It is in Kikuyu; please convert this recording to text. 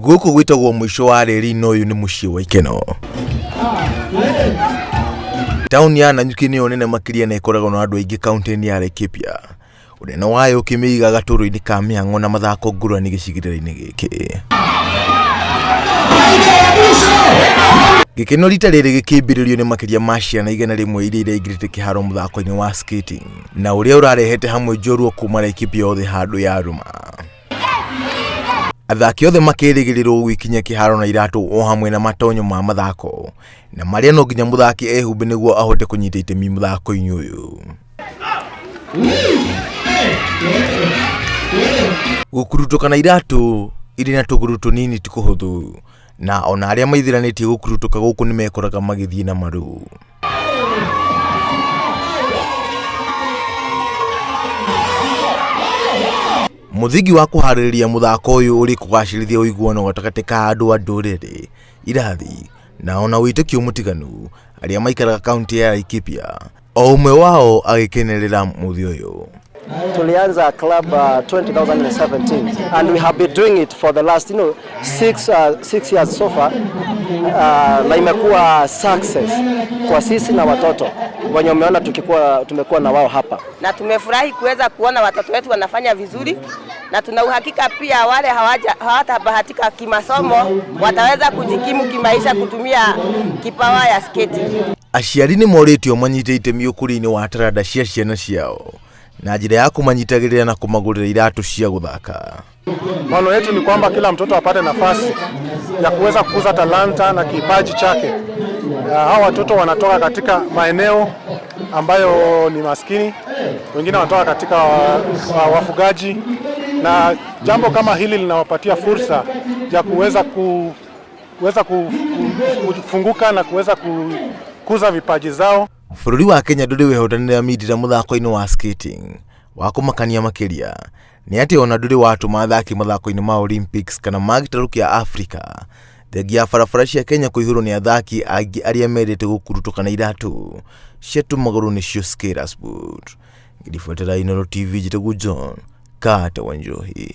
Gũkũ gwĩtagwo mũico wa reri na ũyũ nĩ mũciĩ wa ikeno. Taũni ya Nanyuki nĩyo nene makĩria na ĩkoragwo na andũ aingĩ kaunti-inĩ ya Laikipia. Ũnene wayo ũkĩmĩiga gaturwa-inĩ ka mĩhang'o na mathako ngũrani gĩcigĩrĩra-inĩ gĩkĩ. Gĩkeno rita rĩrĩ gĩkĩambĩrĩrio nĩ makĩria ma ciana 100 iria iraingĩrĩte kĩharo mũthako-inĩ wa skating na ũrĩa ũrarehete hamwe njorua kuma Laikipia yothe handũ ya rũma. Athaki othe makĩrĩgĩrĩrwo gwĩkinyia kĩharo na iratũ o hamwe na matonyo ma mathako na marĩa no nginya mũthaki ehumbe nĩguo ahote kũnyita itemi mũthako-inĩ ũyũ. Gũkurutũka na iratũ irĩ na tũgũrũ tũnini ti kũhũthũ na ona arĩa maithĩranĩtie gũkurutũka gũkũ nĩ mekoraga magĩthiĩ na maru. Mũthingi wa kũharĩrĩria mũthako ũyũ ũrĩ kũgacĩrithia ũiguano gatagatĩ ka andũ a ndũrĩrĩ, irathi na ona wĩtĩkio mũtiganu arĩa maikaraga kaunti ya Laikipia. O ũmwe wao agĩkenerera mũthĩ ũyũ. Tulianza club 2017 and we have been doing it for the last 6 years so far, na imekuwa success kwa sisi na watoto wenye umeona tukikuwa tumekuwa na wao hapa. Na tumefurahi kuweza kuona watoto wetu wanafanya vizuri, na tuna uhakika pia wale hawatabahatika kimasomo wataweza kujikimu kimaisha kutumia kipawa ya sketi. Aciari nĩ morĩtio manyite itemi ũkũria-inĩ wa taranda cia ciana ciao na njĩra ya kũmanyitagĩrĩra na kũmagũrĩra iratũ cia gũthaka. Maono yetu ni kwamba kila mtoto apate nafasi ya kuweza kukuza talanta na kipaji chake. Hawa watoto wanatoka katika maeneo ambayo ni maskini, wengine wanatoka katika wafugaji, na jambo kama hili linawapatia fursa ya kuweza kufunguka na kuweza kukuza vipaji zao. Bũrũri wa Kenya ndũrĩ wehotanĩra mindira mũthako-inĩ wa skating. Wa kũmakania makĩria nĩ atĩ ona ndũrĩ watũma athaki mathako-inĩ ma Olympics kana ma gĩtarũ kĩa Afrika, thengia ya barabara cia Kenya kũihũrwo nĩ athaki angĩ arĩa mendete gũkurutũka na iratũ cia tũmagũrũ nĩcio skaters boot. Ngĩribotera Inooro TV, njĩtagwo John Kata Wanjohi.